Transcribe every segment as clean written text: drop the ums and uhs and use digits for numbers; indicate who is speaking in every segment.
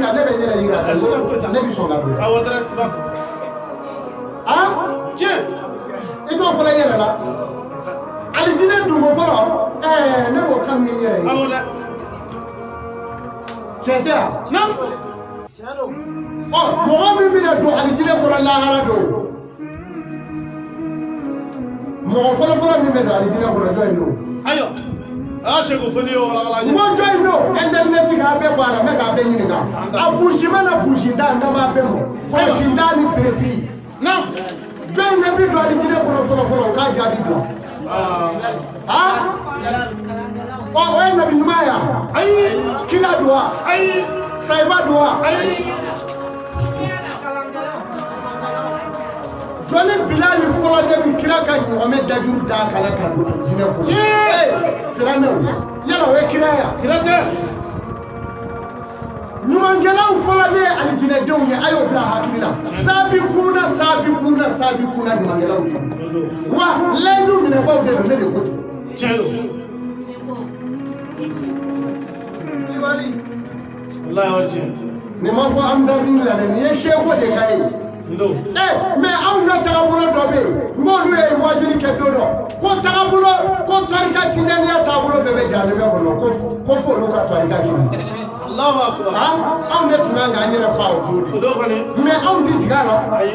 Speaker 1: yira, ne bɛ n yɛrɛ yira, ne bɛ sɔn ka don. I t'o fɔlɔ i yɛrɛ la. Alijinɛ dunko fɔlɔ, ne b'o kan min yɛrɛ ye. Tiɲɛ tɛ wa? Ɔ, mɔgɔ min bɛna don alijinɛ kɔnɔ lahara don, mɔgɔ fɔlɔ fɔlɔ min bɛ don alijinɛ kɔnɔ, jɔn in don?
Speaker 2: Ayiwa, a seko fo n'i y'o walawala.
Speaker 1: N ko jɔn in don? Internet k'a bɛɛ bɔ a la, n bɛ k'a bɛɛ ɲininka. A burusi mana burusi da, n da b'a bɛɛ mɔ. Kɔlɔsi da ni bereti. Jɔn in de bɛ don alijinɛ kɔnɔ fɔlɔ fɔlɔ? O k'a jaabi bila. Ɔ, o ye nabi ɲuman ye wa?
Speaker 2: Ayi.
Speaker 1: Kira don wa?
Speaker 2: Ayi.
Speaker 1: Sayiba don wa?
Speaker 2: Ayi.
Speaker 1: Jɔnni Bilali fɔlɔ de bi kira ka ɲɔgɔmɛ dajuru d'a kan ka don alijinɛ kɔnɔ. Silamɛw, yala o ye kira ye wa?
Speaker 2: Kira tɛ.
Speaker 1: Ɲumankɛlaw fɔlɔ de ye alijinɛdenw ye, a y'o bila hakili la. Saabi kunna, saabi kunna, saabi kunna, ɲumankɛlaw de don. Wa layidu minɛbaw de don, ne de ko ten.
Speaker 2: Tiɲɛ don. Walahi, o ye tiɲɛ.
Speaker 1: Nin ma fɔ Amizabini la dɛ, nin ye seko de ka ye. Mais anw ka tagabolo dɔ bɛ yen, n k'olu ye wajuli kɛ don dɔ, ko tagabolo, ko tarika tijaniya taabolo bɛɛ bɛ jahanamɛ kɔnɔ, ko f'olu ka tarika kɛ.
Speaker 2: Allahu akbar.
Speaker 1: Anw de tun kan k'an yɛrɛ fa o don de.
Speaker 2: O don kɔni.
Speaker 1: Mais anw tɛ jigin a la.
Speaker 2: Ayi.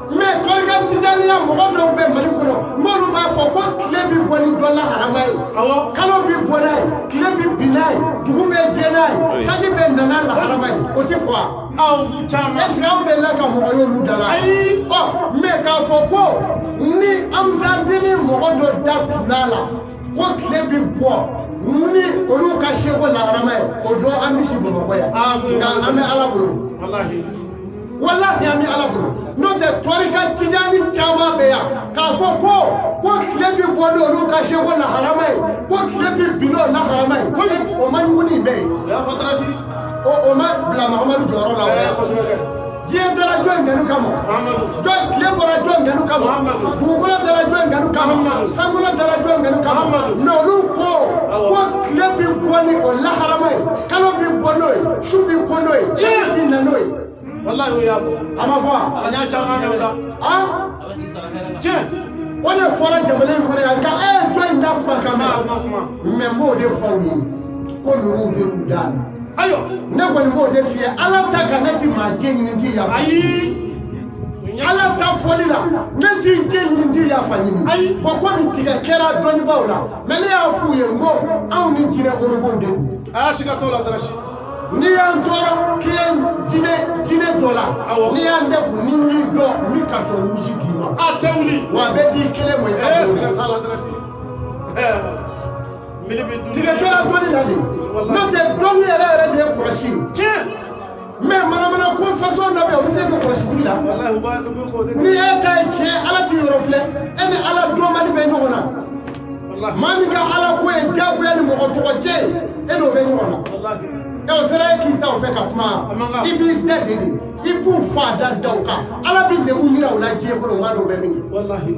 Speaker 1: Mais tarika tijaniya mɔgɔ dɔw bɛ Mali kɔnɔ, n'olu b'a fɔ ko tile bɛ bɔ ni dɔ la harama ye.
Speaker 2: Awɔ.
Speaker 1: Kalo bɛ bɔ n'a ye, tile bɛ bin n'a ye, dugu bɛ jɛ n'a ye, sanji bɛ na n'a laharama ye, o tɛ fɔ wa?
Speaker 2: Aw caman.
Speaker 1: Est-ce que aw delila ka mɔgɔ y'olu da la?
Speaker 2: Ayi.
Speaker 1: Ɔ, mais k'a fɔ ko ni Amizadini mɔgɔ dɔ da tula la ko tile bɛ bɔ ni olu ka seko laharama ye, o don an bɛ si Bamakɔ yan. Nka an bɛ Ala bolo.
Speaker 2: Walahi.
Speaker 1: Walahi, an bɛ Ala bolo. N'o tɛ, tɔrika tijani caman bɛ yan k'a fɔ ko tile bɛ bɔ n'olu ka seko laharama ye, ko tile bɛ bin n'o laharama ye, ko o ma ɲugun ni bɛɛ ye.
Speaker 2: O y'a fɔ Darasi.
Speaker 1: O ma bila Mahamadu jɔyɔrɔ la o.
Speaker 2: Kosɛbɛ kɛ.
Speaker 1: Diɲɛ dara jɔn kanu kama?
Speaker 2: Mahamadu.
Speaker 1: Jɔn tile bɔra jɔn kanu kama?
Speaker 2: Mahamadu.
Speaker 1: Dugukolo dara jɔn kanu kama?
Speaker 2: Mahamadu.
Speaker 1: Sankolo dara jɔn kanu kama?
Speaker 2: Mahamadu.
Speaker 1: Mais olu ko tile bɛ bɔ ni o laharama ye, kalo bɛ bɔ n'o ye, su bɛ ko n'o ye, sanji bɛ na n'o ye.
Speaker 2: Walahi, o y'a fɔ.
Speaker 1: A ma fɔ wa?
Speaker 2: A y'a caman mɛn o la. Tiɲɛ.
Speaker 1: O de fɔra jamana in kɔnɔ yan, nka e ye jɔn in da kumakan mɛn? Mais n b'o de fɔ aw ye ko ninnu ver'u da la.
Speaker 2: Ayiwa.
Speaker 1: Ne kɔni b'o de f'i ye, Ala ta kan, ne ti maa jɛ ɲini, n ti yafa.
Speaker 2: Ayi.
Speaker 1: Ala ta fɔli la, ne t'i jɛ ɲini, n ti yafa ɲini.
Speaker 2: Ayi.
Speaker 1: Bɔn, komi tigɛ kɛra dɔnnibaaw la, mais ne y'a f'u ye n ko anw ni jinɛ orobow de don.
Speaker 2: A y'a siga t'o la Darasi.
Speaker 1: N'i y'an tɔɔrɔ k'i ye jinɛ dɔ la, n'i y'an degun, ni n y'i dɔn, n bɛ carton rouge d'i ma.
Speaker 2: A tɛ wuli.
Speaker 1: Wa a bɛ d'i kelen ma i ka
Speaker 2: Siga
Speaker 1: don.
Speaker 2: t'a la Darasi. Mili bɛ dun.
Speaker 1: Tigɛ kɛra dɔnni la de, n'o tɛ dɔnni yɛrɛ yɛrɛ de ye kɔlɔsi ye.
Speaker 2: Tiɲɛ.
Speaker 1: Mais manamana ko façon dɔ bɛ yen, o bɛ se ka kɔlɔsitigi la.
Speaker 2: Walahi, u b'a u bɛ k'o de.
Speaker 1: Ni e ta ye tiɲɛ, Ala t'i yɔrɔ filɛ, e ni Ala dɔnbali bɛ ɲɔgɔn na.
Speaker 2: Walahi.
Speaker 1: Maa min ka Ala ko ye diyagoya ni mɔgɔ tɔgɔ jɛ ye, e n'o bɛ ɲɔgɔn na.
Speaker 2: Walahi.
Speaker 1: Ɛ, o sera e k'i ta o fɛ ka kuma, i b'i da de, i b'u fa da da o kan, Ala b'i lebu yira u la diɲɛ kɔnɔ, u b'a dɔn o bɛ min kɛ.
Speaker 2: Walahi.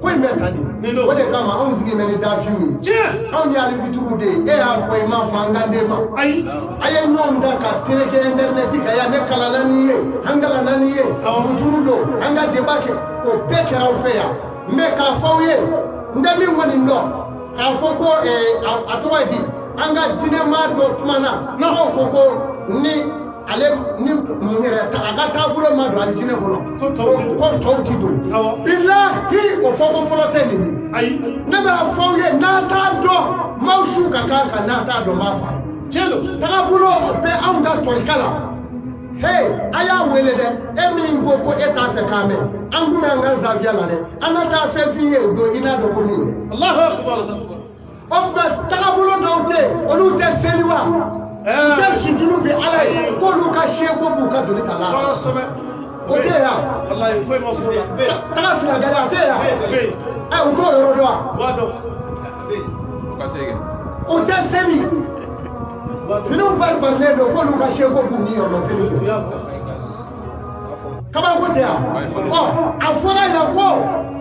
Speaker 1: Ko in bɛ tan de, o de kama anw sigi bɛ ni dafiw ye.
Speaker 2: Tiɲɛ.
Speaker 1: Anw ye alifitiriw de ye, e y'a fɔ i m'a fɔ an kan den ma.
Speaker 2: Ayi.
Speaker 1: A ye ɲɔgɔn da ka tereke internet kan yan, ne kalanna n'i ye, an kalanna n'i ye, duguturu don, an ka débat kɛ, o bɛɛ kɛra aw fɛ yan. Mais k'a fɔ aw ye, n tɛ min kɔni dɔn, k'a fɔ ko a tɔgɔ ye di, an ka diinɛmaa dɔ kumana, n'aw ko ni ale ni mun yɛrɛ a ka taabolo ma don alijinɛ kɔnɔ, ko tɔw ti don. Bilahi, o fɔko fɔlɔ tɛ nin ye.
Speaker 2: Ayi.
Speaker 1: Ne b'a fɔ aw ye, n'a t'a dɔn, maaw su ka kan kan, n'a t'a dɔn, n b'a fɔ a ye.
Speaker 2: Tiɲɛ don.
Speaker 1: Tagabolo bɛ anw ka tɔrika la. Hey, a y'a wele dɛ, e min ko ko e t'a fɛ k'a mɛn, an kun bɛ an ka zaviya la dɛ, an ka taa fɛn f'i ye o don, i n'a dɔn ko min dɛ.
Speaker 2: Allahu akbar.
Speaker 1: O tuma tagabolo dɔw tɛ yen, olu tɛ seli wa? U tɛ sujuru bi Ala ye, k'olu ka seko b'u ka doni ta la.
Speaker 2: Kosɛbɛ.
Speaker 1: O tɛ yan.
Speaker 2: Walahi, foyi ma f'o la.
Speaker 1: Taga Sinagali, a tɛ yan.
Speaker 2: Bɛ yen.
Speaker 1: Ɛ, u t'o yɔrɔ dɔn wa?
Speaker 2: U b'a dɔn.
Speaker 1: O tɛ seli. Finiw bari barilen don, k'olu ka seko b'u ni yɔrɔ seli
Speaker 2: U
Speaker 1: kɛ.
Speaker 2: y'a fɔ.
Speaker 1: Kabako tɛ yan. Ɔ, a fɔra yan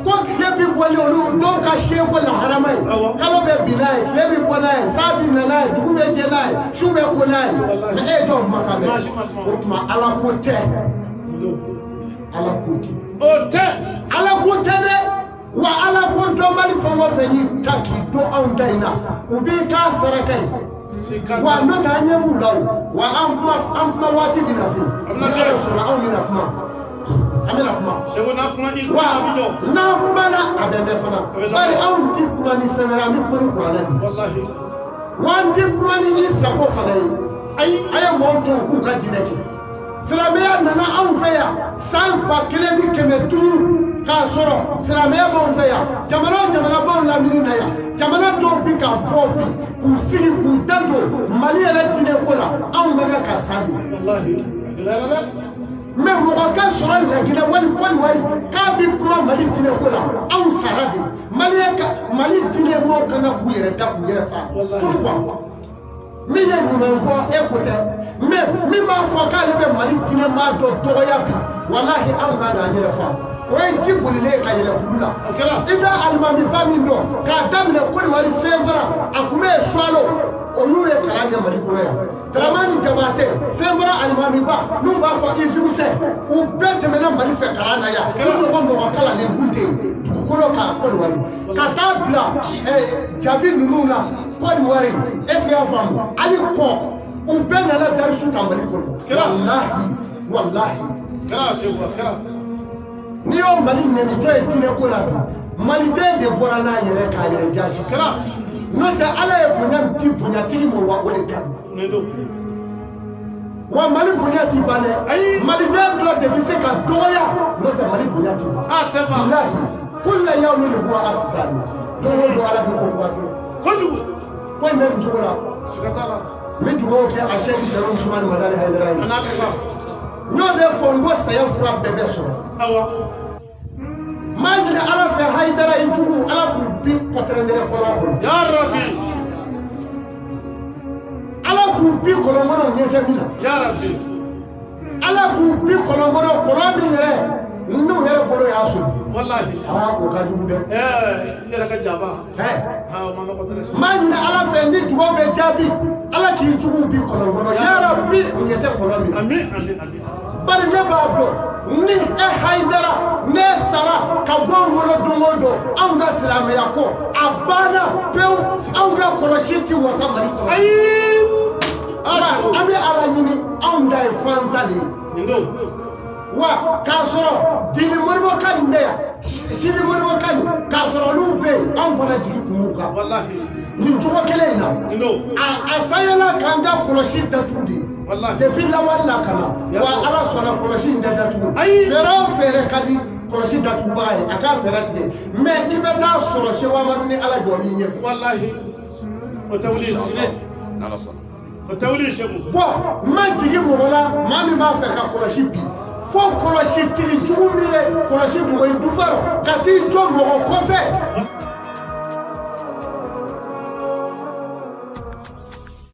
Speaker 1: ko tile bɛ bɔ ni olu dɔw ka seko laharama ye, kalo bɛ bin n'a ye, tile bɛ bɔ n'a ye, san bɛ na n'a ye, dugu bɛ jɛ n'a ye, su bɛ ko n'a ye. Mais e y'o kumakan mɛn. O tuma Ala ko tɛ. Ala ko tɛ.
Speaker 2: O tɛ.
Speaker 1: Ala ko tɛ dɛ. Wa Ala ko dɔnbali fɛn o fɛn y'i ta k'i don anw ta in na, u b'i k'a saraka ye. Wa n'o tɛ an ɲɛ b'u la o. Wa an kuma waati bɛna se.
Speaker 2: A bɛna se.
Speaker 1: N'Ala sɔnna anw bɛna kuma. An bɛna kuma.
Speaker 2: Segu n'a kuma i
Speaker 1: Wa
Speaker 2: a bɛ jɔ.
Speaker 1: N'an kumana a bɛ mɛn fana. Bari anw ti kuma ni fɛn wɛrɛ, an bɛ kuma ni kuranɛ de ye.
Speaker 2: Walahi.
Speaker 1: Wa an ti kuma ni i sago fana ye.
Speaker 2: Ayi.
Speaker 1: A ye mɔgɔw to u k'u ka diinɛ kɛ. Silamɛya nana anw fɛ yan san 1500 k'a sɔrɔ silamɛya b'anw fɛ yan. Jamana o jamana b'anw lamini na yan. Jamana dɔw bi ka bɔ bi k'u sigi k'u da don Mali yɛrɛ diinɛ ko la, anw bɛ kɛ ka sa de.
Speaker 2: Walahi. A gɛlɛyara dɛ.
Speaker 1: Mais mɔgɔ ka sɔrɔ Laginɛ wali Kɔdiwari k'a bi kuma Mali diinɛ ko la, anw sara de. Maliyɛn ka Mali diinɛ mɔgɔw kan ka k'u yɛrɛ da k'u yɛrɛ fa. Pourquoi? Min ye ɲuman fɔ e ko tɛ, mais min b'a fɔ k'ale bɛ Mali diinɛ maa dɔ dɔgɔya bi, walahi anw kan k'an yɛrɛ fa. O ye ji bolilen ye ka yɛlɛ kulu la.
Speaker 2: O kɛra.
Speaker 1: I bɛ alimamiba min dɔn k'a daminɛ Kɔdiwari Senfara, a kun bɛ yen Suwalo, olu ye kalan kɛ Mali kɔnɔ yan. Daramani Jabatɛ, Senfara alimamiba n'u b'a fɔ Izirusɛ, u bɛɛ tɛmɛna Mali fɛ kalan na yan. U mɔgɔ mɔgɔ kalanlen kun tɛ yen dugukolo kan Kɔdiwari. Ka taa bila jabi ninnu na Kɔdiwari, est ce que y'a faamu? Hali kɔ, u bɛɛ nana darisu ta Mali kɔnɔ. Walahi, walahi.
Speaker 2: Kɛra Segu a kɛra.
Speaker 1: N'i y'o Mali nɛnitɔ ye diinɛ ko la bi, maliden de bɔra n'a yɛrɛ k'a yɛrɛ jaabi.
Speaker 2: Kɛra.
Speaker 1: N'o tɛ Ala ye bonya di bonyatigi ma wa o de ka di.
Speaker 2: Nin don.
Speaker 1: Wa Mali bonya ti ban dɛ.
Speaker 2: Ayi.
Speaker 1: Maliden dɔ de bɛ se ka dɔgɔya, n'o tɛ Mali bonya ti ban.
Speaker 2: A tɛ ban.
Speaker 1: Bilahi, kulla yawmin huwa afsani. Don o don Ala bɛ ko kura kɛ.
Speaker 2: Kojugu.
Speaker 1: Ko in bɛ nin cogo la.
Speaker 2: Siga t'a la.
Speaker 1: N bɛ dugawu kɛ a Sɛki Sɛrifu Usumani Madani Hayidara ye.
Speaker 2: A n'a ka kan.
Speaker 1: N y'o de fɔ n ko saya fura bɛɛ bɛ sɔrɔ.
Speaker 2: Awɔ.
Speaker 1: N b'a ɲini Ala fɛ Hayidara ye jugu Ala k'u bi kɔtɛrɛnɛrɛ kɔlɔn kɔnɔ.
Speaker 2: Ya Rabbi.
Speaker 1: Ala k'u bi kɔlɔn kɔnɔ u ɲɛ tɛ min na.
Speaker 2: Ya Rabbi.
Speaker 1: Ala k'u bi kɔlɔn kɔnɔ kɔlɔn min yɛrɛ n'u yɛrɛ bolo y'a sɔrɔ.
Speaker 2: Walahi.
Speaker 1: Aa o ka jugu dɛ.
Speaker 2: Ɛɛ n yɛrɛ ka jaba.
Speaker 1: Ɛ.
Speaker 2: Aa o ma nɔgɔ dɛ.
Speaker 1: N b'a ɲini Ala fɛ ni dugawu bɛ jaabi Ala k'i juguw bi kɔlɔn kɔnɔ yarabi u ɲɛ tɛ kɔlɔn min na.
Speaker 2: Ami ami ami.
Speaker 1: Bari ne b'a dɔn ni e Hayidara ne sara ka bɔ anw bolo don o don anw ka silamɛya ko a banna pewu anw ka kɔlɔsi ti wasa Mali kɔnɔ.
Speaker 2: Ayi.
Speaker 1: Wa an bɛ Ala ɲini anw da ye fansa de ye.
Speaker 2: Nin don.
Speaker 1: Wa k'a sɔrɔ Dini Modibo ka nin bɛ yan, Sidi Modibo ka nin k'a sɔrɔ olu bɛ yen anw fana jigi tun b'u kan.
Speaker 2: Walahi.
Speaker 1: Nin cogo kelen in na.
Speaker 2: Nin don.
Speaker 1: A sayala k'an ka kɔlɔsi datugu de.
Speaker 2: Walahi.
Speaker 1: Depuis lawale la ka na. Wa Ala sɔnna kɔlɔsi in tɛ datugu.
Speaker 2: Ayi.
Speaker 1: Fɛɛrɛ o fɛɛrɛ ka di kɔlɔsi datugubaga ye a k'a fɛɛrɛ tigɛ. Mais i bɛ taa sɔrɔ Seku Amadu ni Ala jɔ b'i ɲɛfɛ.
Speaker 2: Walahi. O tɛ wuli.
Speaker 3: N'Ala sɔnna.
Speaker 2: O tɛ wuli Segu.
Speaker 1: Bon n ma jigin mɔgɔ la maa min b'a fɛ ka kɔlɔsi bi. Fo kɔlɔsi tigi jugu min ye kɔlɔsi dogo i dufɛrɔ ka t'i jɔ mɔgɔ kɔfɛ